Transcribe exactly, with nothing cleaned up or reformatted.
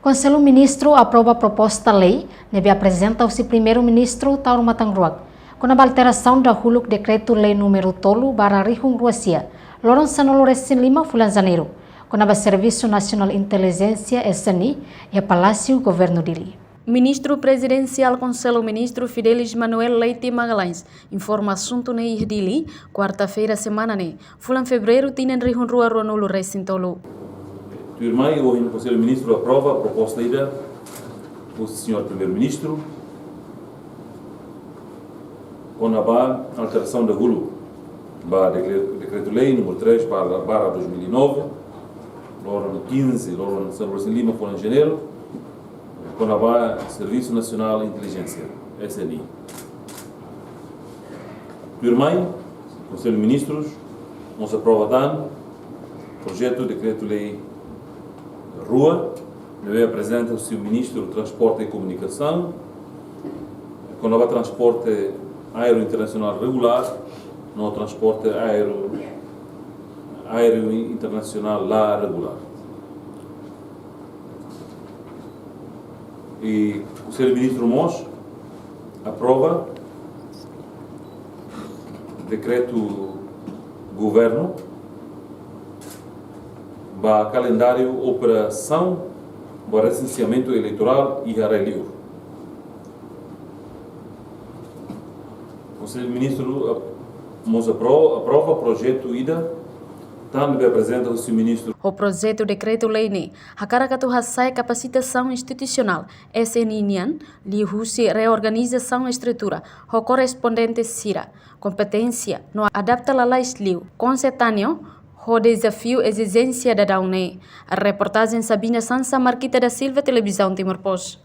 Konsellu Ministru aprova proposta lei ne'ebé aprezenta husi Primeiru-Ministru Taur Matan Ruak, kona-ba alterasaun dahuluk Dekretu-Lei númeru tolu barra rihun rua sia, loron sanulu resin lima fulan Janeiru, kona-ba Servisu Nasionál Intelijénsia, S N I, iha Palásiu Governu Dili. Ministru Prezidensiál Konsellu Ministru Fidelis Manuel Leite Magalhães informa asuntu ne'e iha Dili, kuarta-feira semana ne'e, fulan Fevereiru tinan rihun rua ruanulu resin tolu. Tuirmai, ohin Konsellu Ministru aprova proposta ida husi Señór Primeiru-Ministru, kona-ba alterasaun dahuluk ba dekre-, Dekretu-Lei númeru três barra, barra dois mil e nove, loron quinze, loron sanulu resin lima fulan Janeiru, kona-ba Servisu Nasionál Intelijénsia, S N I. Tuirmai, Konsellu Ministrus mós aprova tan projetu Dekretu-Lei rua, ne'ebé aprezenta husi Ministru Transporte i Komunikasaun, kona-ba transporte aéreu internasionál regulár no transporte aéreu, aéreu internasionál la regulár. I Konsellu Ministru mós aprova dekretu governu ba kalendáriu operasaun ba resenseamentu eleitorál iha rai-li'ur. Konsellu Ministru ap-, mós apro-, aprova projetu ida tan ne'ebé aprezenta husi Ministru. Ho projetu dekretu-lei ne'e hakarak atu hasa'e kapasitasaun institusionál S N I nian, liuhusi reorganizasaun estrutura ho korrespondente sira, kompeténsia no adapta lalais liu, konsertáneo ho dezafiu ezijénsia daudaun ne'e. Reportajen Sabina Sansa, Marquita da Silva, Televizaun Timor Post.